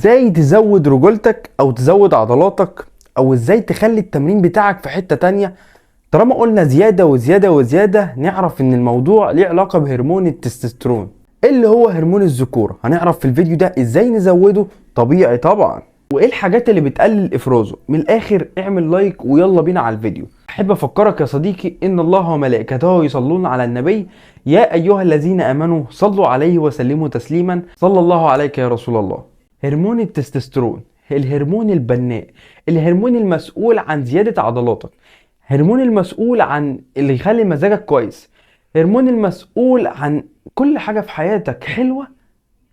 ازاي تزود رجولتك او تزود عضلاتك او ازاي تخلي التمرين بتاعك في حتة تانية. طالما قلنا زيادة وزيادة وزيادة نعرف ان الموضوع ليه علاقة بهرمون التستوستيرون اللي هو هرمون الذكورة. هنعرف في الفيديو ده ازاي نزوده طبيعي طبعا، وايه الحاجات اللي بتقلل افرازه. من الاخر اعمل like ويلا بينا على الفيديو. احب افكرك يا صديقي ان الله وملائكته يصلون على النبي، يا ايها الذين امنوا صلوا عليه وسلموا تسليما، صلى الله عليك يا رسول الله. هرمون التستوستيرون، الهرمون البناء، الهرمون المسؤول عن زيادة عضلاتك، هرمون المسؤول عن اللي يخلي مزاجك كويس، هرمون المسؤول عن كل حاجة في حياتك حلوة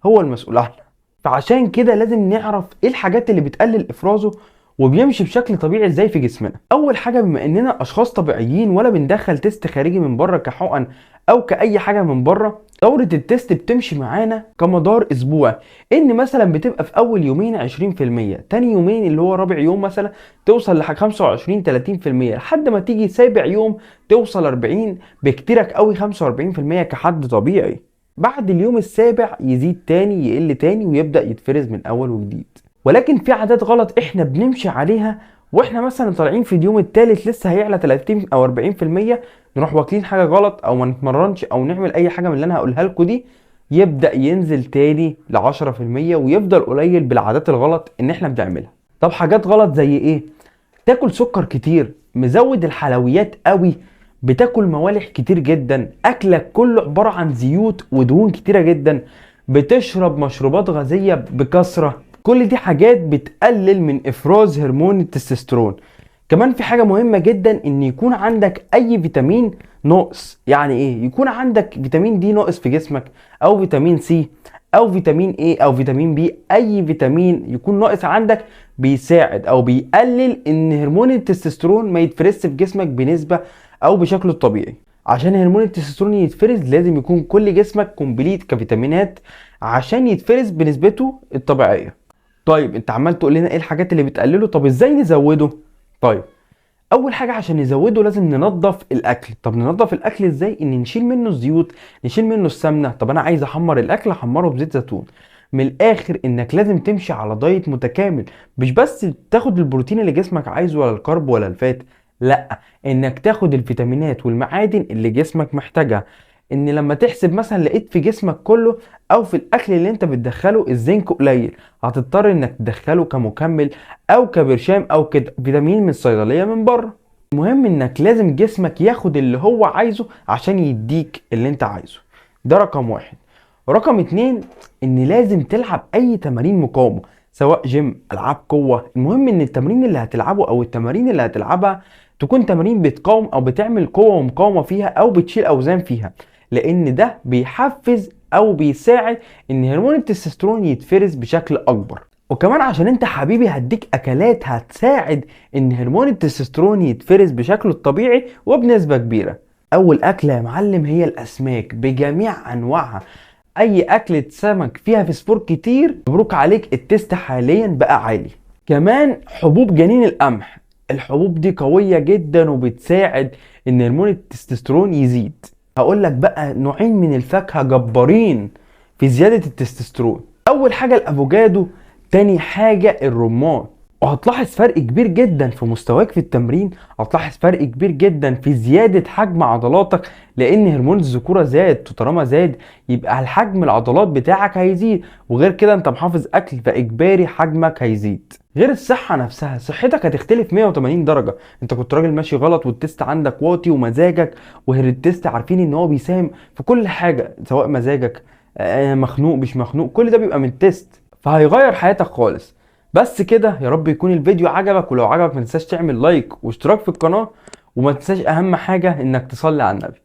هو المسؤول عنها. فعشان كده لازم نعرف ايه الحاجات اللي بتقلل افرازه وبيمشي بشكل طبيعي ازاي في جسمنا. اول حاجة، بما اننا اشخاص طبيعيين ولا بندخل test خارجي من بره كحقن او كاي حاجة من بره، دورة ال test بتمشي معانا كمدار اسبوع، ان مثلا بتبقى في اول يومين 20%، تاني يومين اللي هو رابع يوم مثلا توصل لحاجة 25 30%، لحد ما تيجي سابع يوم توصل 40، بكتيرك قوي 45% كحد طبيعي. بعد اليوم السابع يزيد تاني يقل تاني ويبدأ يتفرز من اول وجديد. ولكن في عادات غلط احنا بنمشي عليها واحنا مثلا طالعين في اليوم الثالث لسه هيعلى 30 او 40%، نروح واكلين حاجة غلط او ما نتمرنش او نعمل اي حاجة من اللي انا هقولها لكم دي، يبدا ينزل تاني ل 10% ويفضل قليل بالعادات الغلط ان احنا بنعملها. طب حاجات غلط زي ايه؟ تاكل سكر كتير، مزود الحلويات قوي، بتاكل موالح كتير جدا، اكلك كله عبارة عن زيوت ودهون كتيرة جدا، بتشرب مشروبات غازية بكثرة. كل دي حاجات بتقلل من افراز هرمون التستوستيرون. كمان في حاجة مهمة جدا، ان يكون عندك اي فيتامين ناقص. يعني ايه؟ يكون عندك فيتامين دي ناقص في جسمك، او فيتامين سي، او فيتامين اي، او فيتامين بي. اي فيتامين يكون ناقص عندك بيساعد او بيقلل ان هرمون التستوستيرون ما يتفرزش في جسمك بنسبة او بشكله الطبيعي. عشان هرمون التستوستيرون يتفرز لازم يكون كل جسمك complete كفيتامينات عشان يتفرز بنسبته الطبيعية. طيب انت عمال تقول لنا ايه الحاجات اللي بتقلله، طب ازاي نزوده؟ طيب اول حاجة عشان نزوده لازم ننظف الاكل. طب ننظف الاكل ازاي؟ ان نشيل منه الزيوت، نشيل منه السمنة. طب انا عايز احمر الاكل، احمره بزيت زيتون. من الاخر انك لازم تمشي على diet متكامل، مش بس تاخد البروتين اللي جسمك عايزه ولا ال carb ولا ال fat، لا، انك تاخد الفيتامينات والمعادن اللي جسمك محتاجها. ان لما تحسب مثلا لقيت في جسمك كله او في الاكل اللي انت بتدخله الزنك قليل، هتضطر انك تدخله كمكمل او كبرشام او كده فيتامين من الصيدلية من بره. المهم انك لازم جسمك ياخد اللي هو عايزه عشان يديك اللي انت عايزه. ده رقم واحد. رقم اتنين، ان لازم تلعب اي تمارين مقاومة، سواء جيم، العاب قوة. المهم ان التمرين اللي هتلعبه او التمارين اللي هتلعبها تكون تمارين بتقاوم او بتعمل قوة ومقاومة فيها او بتشيل اوزان فيها، لان ده بيحفز او بيساعد ان هرمون التستوستيرون يتفرز بشكل اكبر. وكمان عشان انت حبيبي هديك اكلات هتساعد ان هرمون التستوستيرون يتفرز بشكله الطبيعي وبنسبة كبيرة. اول اكلة يا معلم هي الاسماك بجميع انواعها. اي اكلة سمك فيها فسفور كتير مبروك عليك، ال test حاليا بقى عالي. كمان حبوب جنين القمح، الحبوب دي قوية جدا وبتساعد ان هرمون التستوستيرون يزيد. هقول لك بقى نوعين من الفاكهة جبارين في زيادة التستوستيرون. اول حاجة الافوكادو، تاني حاجة الرمان. وهتلاحظ فرق كبير جدا في مستواك في التمرين، هتلاحظ فرق كبير جدا في زيادة حجم عضلاتك، لان هرمون الذكورة زاد، وطالما زاد يبقى الحجم العضلات بتاعك هيزيد. وغير كده انت محافظ اكل فاجباري حجمك هيزيد. غير الصحة نفسها، صحتك هتختلف 180 درجة. انت كنت راجل ماشي غلط وال test عندك واطي ومزاجك، وغير ال test عارفين ان هو بيساهم في كل حاجة، سواء مزاجك، مخنوق مش مخنوق، كل ده بيبقى من ال test، فهيغير حياتك خالص. بس كده، يا رب يكون الفيديو عجبك، ولو عجبك ما تنساش تعمل like واشتراك في القناة، وما تنساش اهم حاجة انك تصلي على النبي.